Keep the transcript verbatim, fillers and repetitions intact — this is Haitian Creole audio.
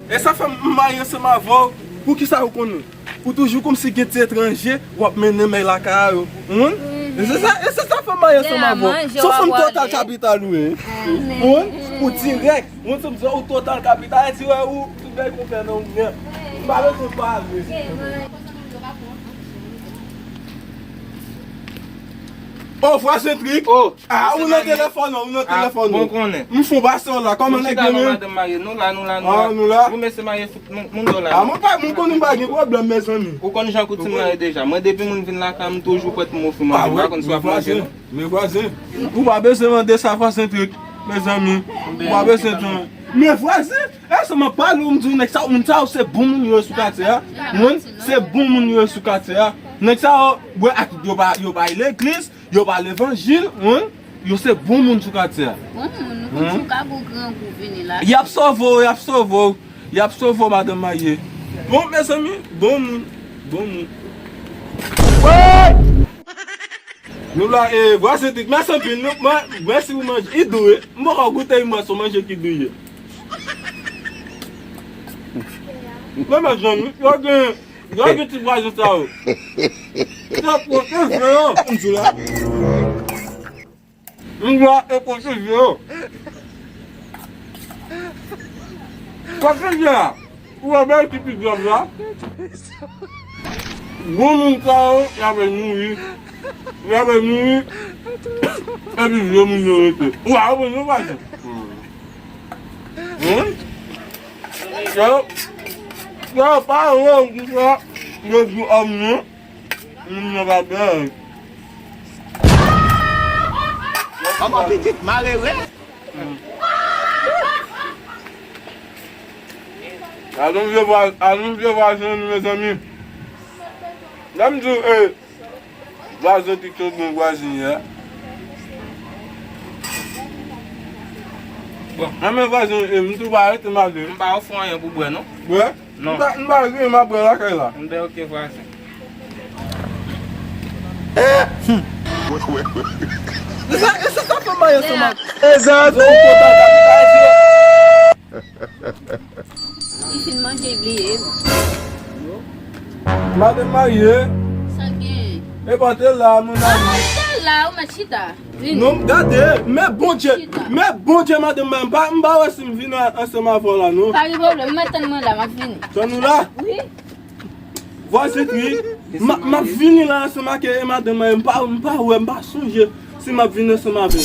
E sa fè m marye ansanm avè w. Poukisa ou konnen? Ou toujou kòmsi gen ti etranje w ap mennen men lakay a yo. Ou konprann? E se sa, e se sa fè m marye ansanm avè w. Se yon fanm total kapital ou ye. Ou konprann? Ou dirèk. Ou konprann sa m di w, ou total kapital. E di wè ou tout bèl konpè nan ou menm. M pa bezwen pale. Oh, vwazen Trik. Oh, ah, ou nan telefòn, ou nan telefòn. Bon konnen. M fon pase w la. Kòman nèg yo menm? Madanm marye, nou la, nou la, nou la. Ah, nou la. Wi, mesye marye fout moun, moun dòla. Ah, mwen pa, mwen konnen m pa gen pwoblèm, mezanmi. Ou konn jan koutim lan ye deja. Mwen, depi moun vin lakay m, toujou prèt pou m ofri manje. M pa konn si w ap manje, non. Men vwazen, ou pa bezwen mande sa, vwazen Trik, mezanmi. Ou pa bezwen tan. Men vwazen, e sa m ap pale w, m di w, nèg sa, moun sa yo se bon moun yo ye sou katye a. Moun, se bon moun yo ye sou katye a. Nèg sa yo, bwè ak yo pa, yo pa legliz, yo pa levanjil, moun, yo se bon moun sou katye a. Bon moun, nou konn sou kagou grangou vini la. Y ap sove w, y ap sove w, y ap sove w, madanm marye. Bon, mezanmi, bon moun, bon moun. Nou la, e, vwazen Trik, mèsi anpil, nou, mwen, mèsi pou manje, li dou, wi. M poko goute, mwen, se yon manje ki dou ye. Mwen, mezanmi, yo gen, yo gen ti vwazen sa yo. Se pwoteje yo, m di la. M va e pwoteje yo. Pwoteje a. Ou wè bagay ki pi grav la? Gwo moun sa yo, y ap mouri. Y ap mouri. Epi vye moun yo rete. Ou pa konprann non, pase. Wi. Yo, yo, pa yo, yo, yo di òm non. Moun nan pa bèl. Kòman pitit malere? Alon vye vwa-, alon vye vwazen nou, mezanmi. Lè m di w, e, vwazen Trik se bon vwazen ye. Bon. Nan men vwazen, e, m tou pa rete malere. M pa ofri w anyen pou bwè, non? Bwè? Non. M pa, m pa gen, m ap bwè lakay la. M byen, ok, vwazen. E sa, e sa k ap fè m marye ansanm ak. Mezanmi! Li fin manje, li bliye. Madanm marye. Sa gen? E pa te la, mon ami. Ah, te la, ou mèt chita. Vini. Non, gade, men Bondye, men Bondye, madanm marye, m pa, m pa wè si m vin ansanm avè w la, non. Pa gen pwoblèm, m mèt tann mwen la, m ap vini. Tann ou la? Wi. Vwazen Trik, m ap, m ap vini la ansanm ak, e, madanm mwen, m pa, m pa wè, m pa sonje si m ap vin ansanm avè l.